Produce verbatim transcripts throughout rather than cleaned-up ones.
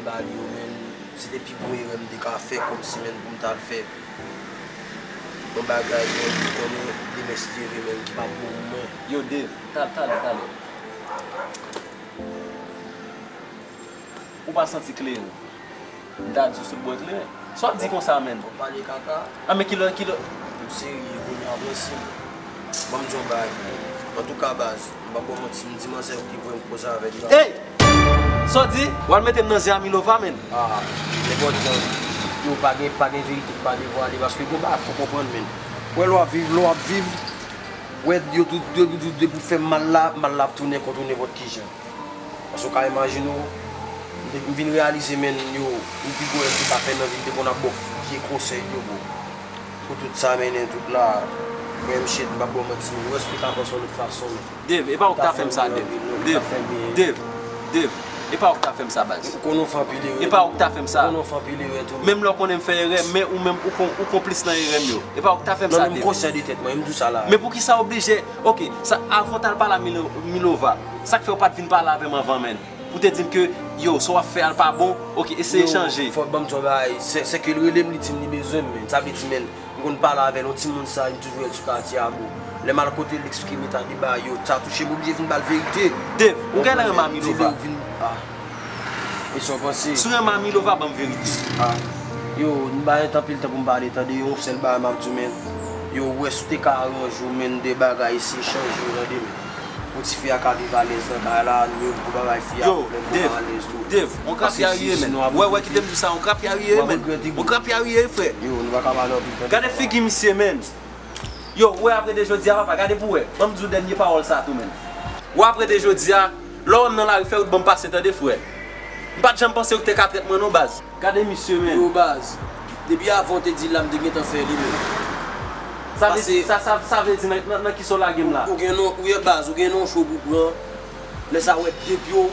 Ba li yo, men, se te pi gwo erè m te ka fè, kòmsi, men, pou m t al fè yon bagay, men, ki konnen demen si Dye vle, men, ki pa pou mwen. Yo, Dave, talè, talè, talè. Ou pa santi kleren? M ta di w sot bò kleren. Sa w ap di konsa, menn? Ou pale kaka. A, men kilè, kilè. M serye, kounye a, mwen si. Ban m di yon bagay pou ou. Antouka, baz, m p ap ba w manti, m di manzè ki voye m koze avè l la. Ey! Sa w di? W al mete m nan zen a Milova, menn. Ah, nenpòt jan. Yo, pa gen, pa gen verite ki pa devwale, paske gon bagay fò konprann, menn. Wè, lè w ap viv, lè w ap viv, wè, yo tout, yo tout, depi w fè mal la, mal la ap tounen kont ou nenpòt ki jan. Paske w ka imajine w, m te, m vin reyalize, menn, yo, ou pi gwo erè m te ka fè nan vi m, te konn ap ba w vye konsèy yo, bro. Pou tout sa mennen tout la, mwen, m shit, m p ap ba w manti, menn, ou wè si w te ka panse yon lòt fason, menn. Dave, e pa ou k ta fè m sa, Dave. Dave, Dave, Dave, e pa ou k ta fè m sa, baz. Ou konnen w fè anpil erè. E pa ou k ta fè m sa. Ou konnen w fè anpil erè tou. Menm lè w konnen m fè erè, men ou menm ou kon-, ou konplis nan erè m yo. E pa ou k ta fè m sa, Dave. Non, non, m konsyan de tèt mwen, m di w sa la. Men poukisa w oblije, oke, sa, avan w t al pale a Milo-, Milova, sa k fè w pa t vin pale avè m anvan, menn? Ou te di m ke, yo, sa w ap fè a l pa bon, oke, eseye chanje. Yo, fò ban m di w yon bagay, sè, sè ke l rele m, li di m li bezwen m, menn. Sa vle di, menn, m konn pale avè l, yon timoun sa, m toujou wè l sou katye a, bro. Lè m al kote l, eksplike m eta de bagay yo, sa touche m, oblije vin ba l verite. Dave, ou genlè renmen a Milova? Di l vin, ah. E sa w panse? Si w renmen a Milova, ban m verite. Ah. Yo, m pa gen anpil tan pou m pale, tande, yon sèl bagay m ap di w, menn. Yo, ou wè si w te ka aranje w, menn, de bagay, eseye chanje w, tande, menn. Pou tifi a ka viv alèz nan kay la, nou menm pou bagay fi a, pwoblèm pou pa alèz tou. Yo, Dave, Dave, on krapyari ye, menn. Wè, wè, kite m di sa, on krapyari ye, menn. On krapyari ye, frè. Yo, nou pa ka pale anpil, tande. Gade figi misye, menn. Yo, wè, apre de jodi a, papa, gade pou wè. Ban m di w dènye pawòl sa tou, menn. Wè, apre de jodi a, lè w wè m nan lari, fè wout ban m pase, tande, frè. M pa t janm panse w te ka trèt mwen, non, baz. Gade misye, menn. Yo, baz. Depi avan w te di l la, m te gentan fè li, menn. Sa vle, sa, sa, sa vle di nan, nan, nan kisa w lage m la? Ou, ou gen non, ou ye baz, ou gen non cho pou pran. Lè sa w wè de pye w,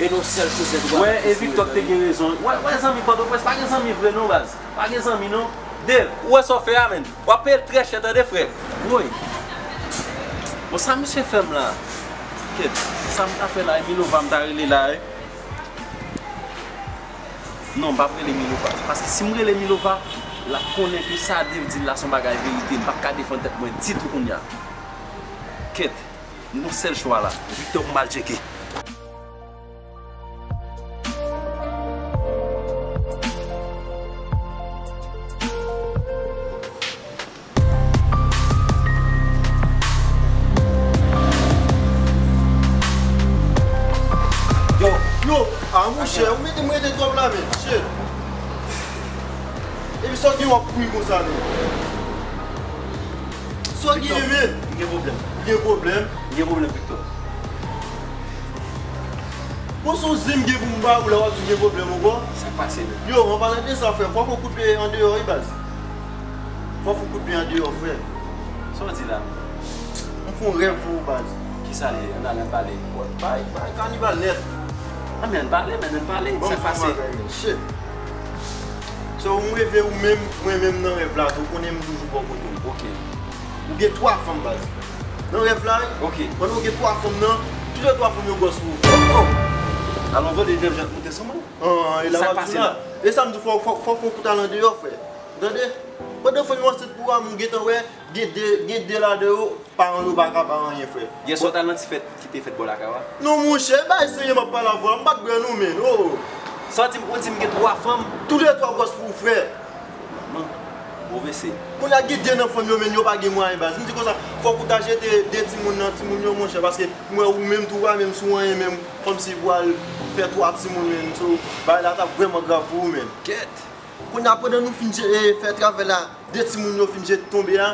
e non sèl chosèt ou pa mete sou yo, tande. Wè, e Victor te gen rezon. Wè, wè, zanmi Pòtoprens, pa gen zanmi vre non, baz. Pa gen zanmi non. Dave, ou wè sa w fè a, menn? W ap peye l trè chè, tande, frè. Woy. Bon, sa misye fè m la? Kèt, sa m ta fè la, e Milova m ta rele la, wi. Non, m p ap rele Milova. Paske si m rele Milova, l ap konnen ke sa Dave di l la se yon bagay verite. M p ap ka defann tèt mwen ditou kounye a. Kèt, m gon sèl chwa la. Victor pou m al tcheke. Yo, yo, a monchè, ou mete m rete twòp la, men, shit. Epi sa w gen w ap kouri konsa, men. Sa w gen, men? M gen pwoblèm. Ou gen pwoblèm? M gen pwoblèm, Victor. Bon, se yon zen m gen pou m ba ou la, w ap di w gen pwoblèm ankò? Sa k pase, menn? Yo, an palan de sa, frè, fò w fè yon kout pye andeyò, wi, baz. Fò w fè yon kout pye andeyò, frè. Sa w di la? M fè yon rèv pou ou, baz. Kisa l ye? Ann ale, ann pale. Bay, bay kanibal nèt. A, men ann pale, men ann pale. Sa k pase? Shit. So, ou reve ou menm, mwen menm nan rèv la tou, ou konnen m toujou bò kote w. Ok. Ou gen twa fanm, baz. Nan rèv la, wi. Ok. Pandan ou gen twa fanm nan, toulètwa fanm yo gwòs pou ou. Oh, oh. Alon vòlè, jèm, jèm moute sou mwen. An, e la w ap di la. E sa m di w, fò, fò, fò, fò w koute al andeyò, frè. Tande? Pandan fanm yo ansent pou ou a, m gentan wè, gen de, gen de ladan yo, paran yo pa ka ba anyen, frè. Yèswa w t al nan ti fèt ki te fèt bò lakay ou a? Non, monchè, e bagay serye m ap pale avè w la, m pa t bwè non, menn, oh. Sa w di m, ou di m gen twa fanm? Toulètwa gwòs pou ou, frè. Manman, move se. Kounye a gen de nan fanm yo, menn, yo pa gen mwayen, baz. M di konsa, fòk ou ta jete de timoun nan, timoun yo, monchè, paske m wè ou menm tou, ou pa menm sou anyen menm, kòmsi pou al fè twa timoun, menn. So, bagay la t ap vrèman grav pou ou, menn. Kèt. Kounye a, pandan nou fin je-, e, fè travay la, de timoun yo fin jete tonbe a,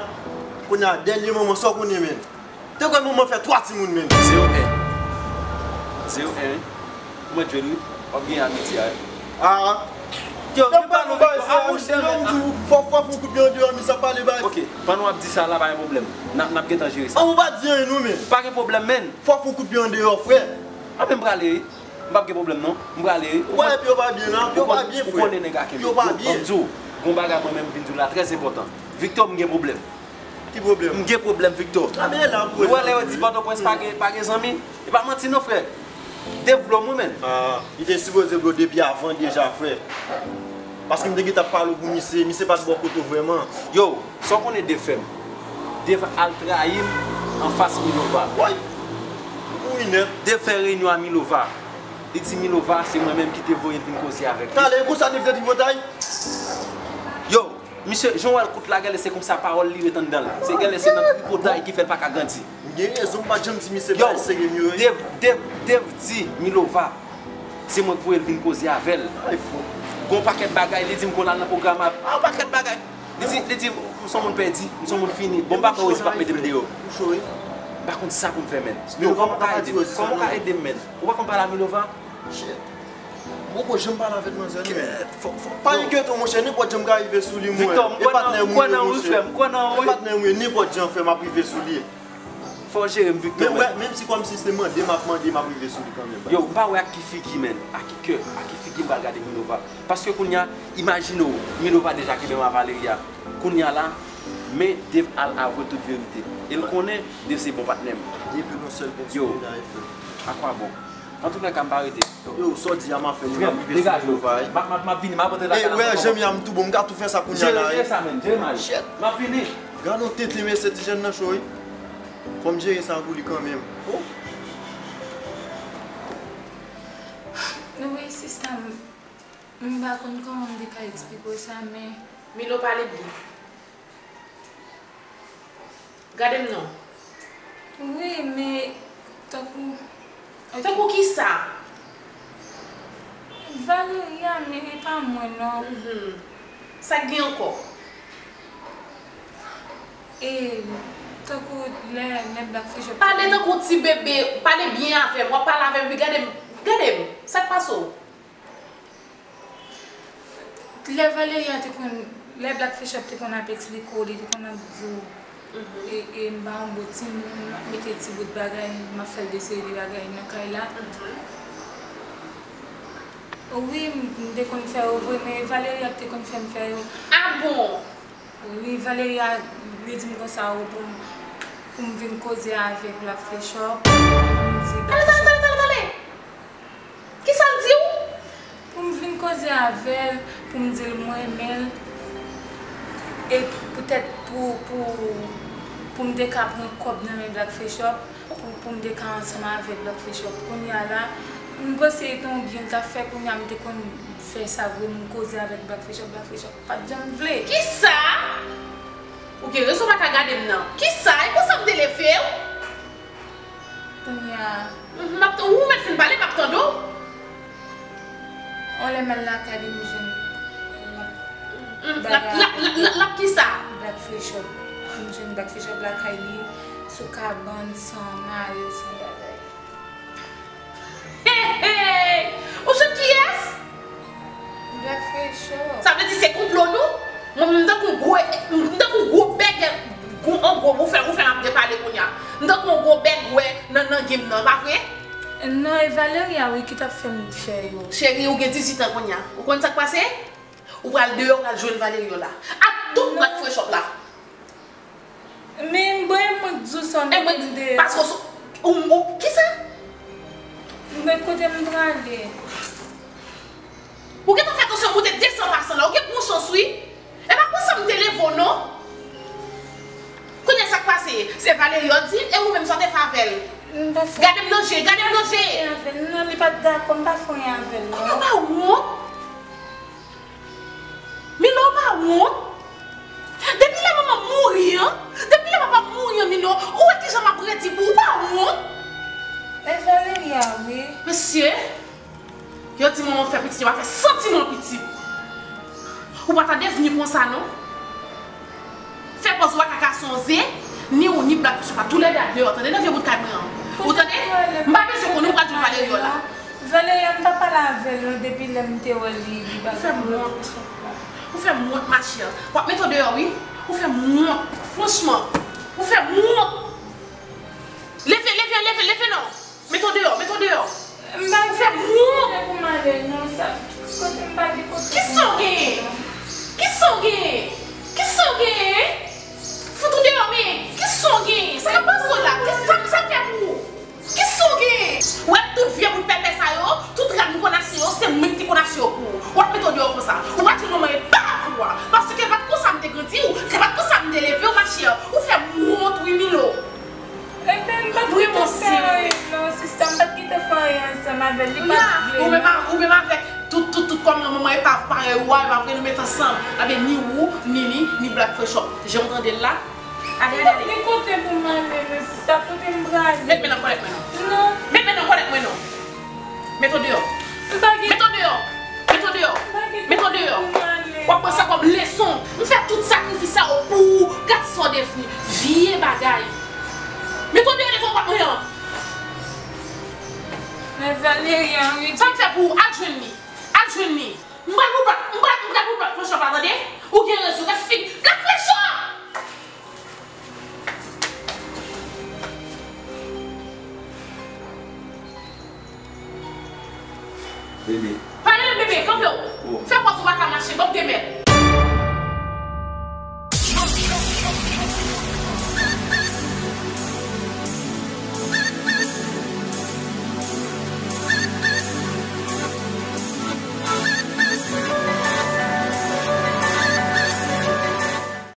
kounye a, dènye manman, sa w konnen, menn? Te kwè manman fè twa timoun, menn. Zewo en. Zewo en, wi. Ou mèt jwe l, wi. W ap genyen ak Miti a, wi. Ah. Yo, yo, pa nou bay sa, a monchè, menn. Fò, fò, fò, kout pye andeyò, mi sa pale bay. Ok, pandan w ap di sa la, pa gen pwoblèm. N ap, n ap gentan jere sa. An, ou pa di anyen, non, menn. Pa gen pwoblèm, menn. Fò, fò, kout pye andeyò, frè. A, men m prale, wi. M p ap gen pwoblèm non. M prale, wi. Ou konnen pye yo pa byen la, pye yo pa byen, frè. Ou konnen nèg la kenbe. Pye yo pa byen. Ban m di w, gon bagay mwen menm vin di w la, trè enpòtan. Victor, m gen pwoblèm. Ki pwoblèm? M gen pwoblèm, Victor. A, men la, ou wè lè yo di Pòtoprens pa gen, pa gen zanmi? E pa manti non, frè. Dev blo mwen, menn. Ah, li te sipoze blo depi avan deja, frè. Paske m te gentan ap pale w pou misye, misye pa t bò kote w vrèman. Yo, sa w konnen Dev fè m? Dev al trayi m anfas Milova. Woy! Ou wi nèt. Dev fè reyinyon a Milova. Li di Milova se mwen menm ki te voye l vin koze avèk li. Talè, konsa Dev te tripotay? Yo, misye, jan w wè l kout la, genlè se konsa pawòl li ret anndan l. Se genlè se nan tripotay ki fè l pa ka grandi. M gen rezon, m pa t janm di misye bagay serye m yo, wi. Dev, Dev, Dev di Milova se mwen k voye l vin koze avè l. Ay, fò. Gon pakèt bagay, li di m konn al nan pwogram avè l. Yon pakèt bagay. Li di, li di, m se yon moun pèdi, m se yon moun fini. Bon, m pa kwè Rosie p ap mete m deyò. M cho, wi. M pa konn sa pou m fè, menn. Yo, kòman w ka ede m? Kòman w ka ede m, menn? Ou pa konn pale a Milova? Shit. Mwen poko janm pale avèk manzè, non. Kèt, fò, fò. Pa enkyete w, monchè, nenpòt jan m ka rive sou li, mwen. Victor, m kwè nan, m kwè nan ou, frè m, m kwè nan ou, wi. E patnè m ye, nenpòt jan, frè m, m ap rive sou li. Fò w jere m, Victor, men, men, menm si kòmsi se mande m ap mande, m ap rive sou li kanmenm, baz. Yo, m pa wè ak ki figi, menn, ak ki kè, ak ki figi m pral gade Milova. Paske kounye a, imajine w, Milova deja kenbe m a Valeria. Kounye a la, men Dev al avwe tout verite. E l konnen Dev se bon patnè m. Depi nou sèl kontinye la, e fè. Yo, akwabon? Antoulèka, m pa rete. Yo, sa w di a m ap fè li, m ap rive sou Milova, wi. M ap, m ap, m ap vini, m ap antre lakay la. Ey, wè, jan m ye a, m tou bon, m ka tou fè sa kounye a la, wi. Jere, jere sa, menn, jere mal. Shit. M ap vini. Gad yon tenten mesye ti jèn nan cho, wi. Fò m jere sa pou li kanmenm. Oh. Anyway, sista m, m pa konn kòman m te ka eksplike w sa, men Milo, pale byen. Gade m non. Wi, men tankou, ok. Tankou kisa? Valeria, men e pa mwen non. Mhm. Sa k gen ankò? E tankou lè, lè Black Fresh Up. Pale tankou ti bebe, pale byen avè m. W ap pale avè m, wi, gade m, gade m. Sa k pase w? Lè Valeria te konn, lè Black Fresh Up te konn ap eksplike w, li te konn ap di w, e, e, m pa yon bon timoun, m ap mete ti bout bagay, m ap fè l de seri de bagay nan kay la. Wi, m, m te konn fè yo vre, men Valeria ki te konn fè m fè yo. Ah bon? Wi, Valeria, li di m konsa, o, pou m, pou m vin koze avèk Black Fresh Up, pou m di Black Fresh Up. Tande, tande, tande, tande! Kisa l di w? Pou m vin koze avè l, pou m di l m renmen l, e poutèt pou, pou, pou m te ka pran kòb nan men Black Fresh Up, pou, pou m te ka ansanm avèk Black Fresh Up. Kounye a la, m panse e te yon byen l t ap fè, kounye a m te konn fè sa vre, m koze avèk Black Fresh Up, Black Fresh Up pa t janm vle. Kisa? Ou gen rezon pa ka gade m nan. Kisa? E konsa m te leve w? Kounye a. Mhm, m ap t-, ou mèt fin pale, m ap tande w. On lè m al lakay li, m jwenn. Mm, l ap, l ap, l ap, l ap, l ap kisa? Black Fresh Up. M jwenn Black Fresh Up lakay li, sou kabann, san mayo, san bagay. Hey, hey! Ou jwenn kiyès? Black Fresh Up. Sa vle di se konplo nou? Mwen, m tankou gwo, m tankou gwo bègè, gwo, an gwo, ou fè, ou fè m ap depale kounye a. M tankou yon gwo bègwè nan, nan game nan, pa vre? Non, e Valeria, wi, ki t ap fè m fè yo. Cheri, ou gen dizuit an kounye a. Ou konn sa k pase? Ou pral deyò, pral jwenn Valerio la. Ak tout Black Fresh Up la. Men, bon, e mwen k di w sa, w mete m deyò. Paske w, ou, ou, kisa? Men kote m prale? Ou gentan fè tansyon moute desan pa san la, ou gen bon chans wi. E pa konsa m te leve w non. Kounye a sa k pase? Se Valerio di, e ou menm sa w te fè avè l? Gade m nan je, gade m nan je. Non, li pa t dakò, m pa fè anyen avè l non. Kòman w pa wont? Milo, ou pa wont? Depi lè manman m mouri an, depi lè papa m mouri an, Milo, ou wè kijan m ap redi pou ou, ou pa wont? E Valeria, wi. Mesye, yo di manman fè pitit, yo pa fè santiman pitit. Ou pa ta devni konsa, non. Fè pòz ou a kaka sonze, ni ou ni Black Fish pa toulède ap deyò, tande, nan vye bout kay mwen an. Ou tande? M pa bezwen konnen ou pral jwenn Valerio la. Valeria, m pa pale avè l non, depi lè m te wè li, li pa. Ou fè m wont. Ou fè m wont, ma chère. W ap mete w deyò, wi. Ou fè m wont, franchman. Ou fè m wont. Leve, leve, leve, leve non. Mete w deyò, mete w deyò. M pa gen kote pou m ale non, sa, kote m pa gen kote pou m ale non. Kisa w genyen? Kisa w genyen? Kisa w genyen? Fout ou deyò, men kisa w genyen? Sa k ap pase w la? Kisa, sa m fè pou ou? Kisa w genyen? Ou wè tout vye bout pèt Anabèl, li pa t vle. Ou menm, ou menm avèk tout, tout, tout kòman manman epav parèy ou a, epav vre nou met ansanm. Anben ni ou, ni li, ni Black Fresh Up. Jan w tande l la. Ale, ale, ale. Li kote pou m ale, men sista, kote m prale? Met men nan kòlèt mwen non. Non. Met men nan kòlèt mwen non. Met w deyò. M pa gen. Met w deyò. Met w deyò. M pa gen. Met w deyò. Kote pou m ale? W ap pran sa kòm leson. M fè tout sakrifis sa yo pou ou. Gad sa w devni. Vye bagay. Met w deyò devan pòt mwen an. Men Valeria, wi. Sa m fè pou ou? Al jwenn li. Al jwenn li. M pral pou Black, m pral, m pral pou Black Fresh Up la, tande? Ou gen rezon, gad figi, Black Fresh Up! Bebe. Pa rele m bebe, kanpe w. Oh. Fè pòz ou pa ka mache, ban m de mèt.